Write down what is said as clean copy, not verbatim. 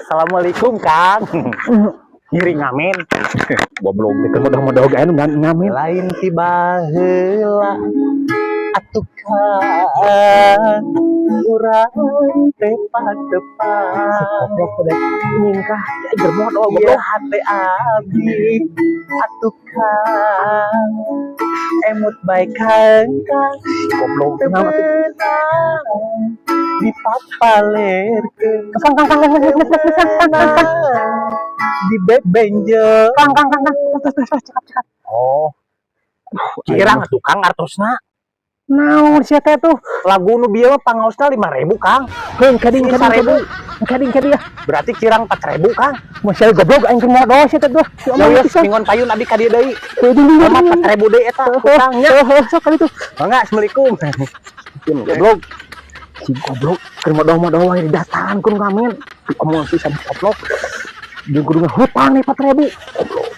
Assalamualaikum, Kang. Ngiring ngamen. Goblok teh keur modal-modal ge anu ngamen. Lain ti baheula atuh, Kang, urang teh patepang. Goblok teh nyingkah ya keur modal. Ieu goblok. Hate abdi atuh, Kang, emut bae Kang, Kang. Goblok Teu naon atuh? Meunang dipapalerkeun. Kang, Kang, Kang, Kang, Kang, Kang, Kang, Kang, Kang, Kang. Dibebenjo. Kang, Kang, Kang, Kang, terus, terus, terus, cekap, cekap. Oh, kirang atuh, Kang, artosna. Naon sia teh tuh? Lagu nu bieu mah pangaosna 5000, Kang. Heuh, kading, kading, 1000. kading. Kading, kading ya. Berarti kirang 4000, Kang. Masih goblok aing keur modal sia teh tuh. Ya geus, minggon payun abdi ka dieu deui. Sama. Sama 4000 deui eta hutangnya. Heeh, sok kali tuh. Mangga, assalamualaikum. Goblok. Si goblok keur modal-modal wae didatangan ku nu ngamen. Omong si sama goblok. Jeung kudu hutang nih 4000. Goblok.